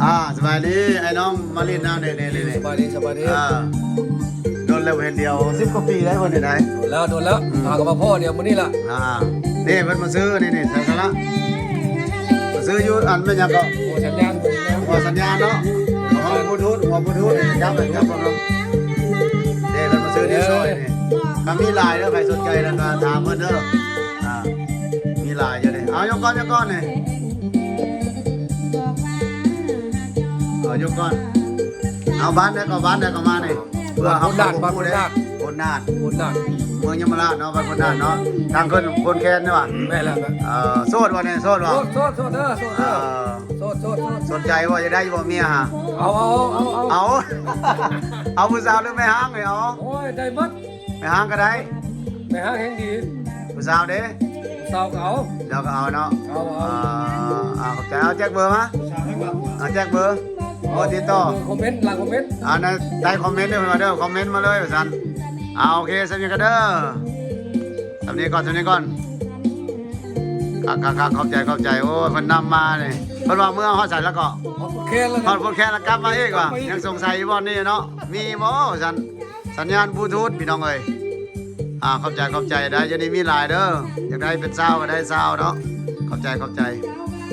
ອ່າ ສະບາຍດີ ໄອ້ນ້ອງມາຫຼິ້ນນຳ ນີ້ໆໆ ສະບາຍດີ ສະບາຍດີ ອ່າ ດົນແລ້ວບໍ່ເຫັນດຽວ ສິບກວ່າປີໄດ້ບໍ່ນີ້ໄດ໋ ໂດນແລ້ວ ໂດນແລ້ວ ອືມ ຫາກໍມາພໍ້ດຽວມື້ນີ້ລະ ອ່າ ນີ້ເພິ່ນມາຊື້ ນີ້ໆ ໃສ່ຊະລະ ມາຊື້ຢູ່ອັນແມ່ນຫຍັງກໍ ຫົວສັນຍານ ຫົວສັນຍານເນາະ ຫົວບລູທູດ ຫົວບລູທູດ ຈັບໄປ ຈັບເບິ່ງເນາະ ນີ້ເພິ່ນມາຊື້ນີ້ຊ່ອຍນີ້ ຖ້າມີຫຼາຍເດີ ໃຜສົນໃຈແລ້ວກໍຖາມເພິ່ນເດີ ອ່າ ມີຫຼາຍຢູ່ນີ້ ເອົາ ຍົກກ່ອນ ຍົກກ່ອນນີ້ ເອົາ ຍົກກ່ອນ ເອົາ ບ້ານໃດກໍ ບ້ານໃດກໍມານີ້ ເພື່ອເຮົາ ບ້ານໂພນນາດ ບ້ານໂພນນາດ ໂພນນາດ ໂພນນາດ ເມືອງຍະມະລາດເນາະ ບ້ານໂພນນາດເນາະ ທາງຂຶ້ນໂພນແຄນນີ້ຫວາ ແມ່ນແລ້ວ ເອີ ໂສດບໍ່ນີ້ ໂສດບໍ່ ໂສດ ໂສດ ໂສດເດີ ໂສດເດີ ເອີ ໂສດ ໂສດ ໂສດ ສົນໃຈບໍ່ ຢາກໄດ້ຢູ່ບໍ່ເມຍຫາ ເອົາ ເອົາ ເອົາ ເອົາ ເອົາ ເອົາຜູ້ສາວຫຼືແມ່ຮ້າງນີ້ ເອົາ ໂອ້ຍ ໄດ້ໝົດ ແມ່ຮ້າງກໍໄດ້ ແມ່ຮ້າງແຮງດີ ຜູ້ສາວເດ້ ຜູ້ສາວກໍເອົາ ດຽວກໍເອົາເນາະ ເອົາ ເອົາ ອ່າ ຂອບໃຈ ເອົາແຈກເບີມາ ເອົາແຈກເບີ ເອົາ ບໍ່ຕິດຕໍ່ ເບິ່ງຄອມເມັນ ຫຼັງຄອມເມັນ ອ່າ ໃນໃຕ້ຄອມເມັນເດີ ເພິ່ນວ່າເດີ ຄອມເມັນມາເລີຍວ່າຊັ້ນ ອ່າ ໂອເຄ ສ່ຳນີ້ກໍເດີ ສ່ຳນີ້ກ່ອນ ສ່ຳນີ້ກ່ອນ ຄັກໆໆ ຂອບໃຈ ຂອບໃຈ ໂອ້ຍ ເພິ່ນນຳມານີ້ ເພິ່ນວ່າເມືອຮອດໃສແລ້ວກໍ ຮອດພຸ້ນແຄນແລ້ວ ຮອດພຸ້ນແຄນແລ້ວກັບມາອີກວ່າ ກັບມາອີກ ຍັງສົງໄສຢູ່ບ່ອນນີ້ເນາະ ມີບໍ່ວ່າຊັ້ນ ສັນຍານບລູທູດ ພີ່ນ້ອງເອີຍ ອ່າ ຂອບໃຈ ຂອບໃຈ ໄດ້ ຢູ່ນີ້ມີຫຼາຍເດີ ຢາກໄດ້ເປັນຊາວກໍໄດ້ຊາວເນາະ ຂອບໃຈ ຂອບໃຈ.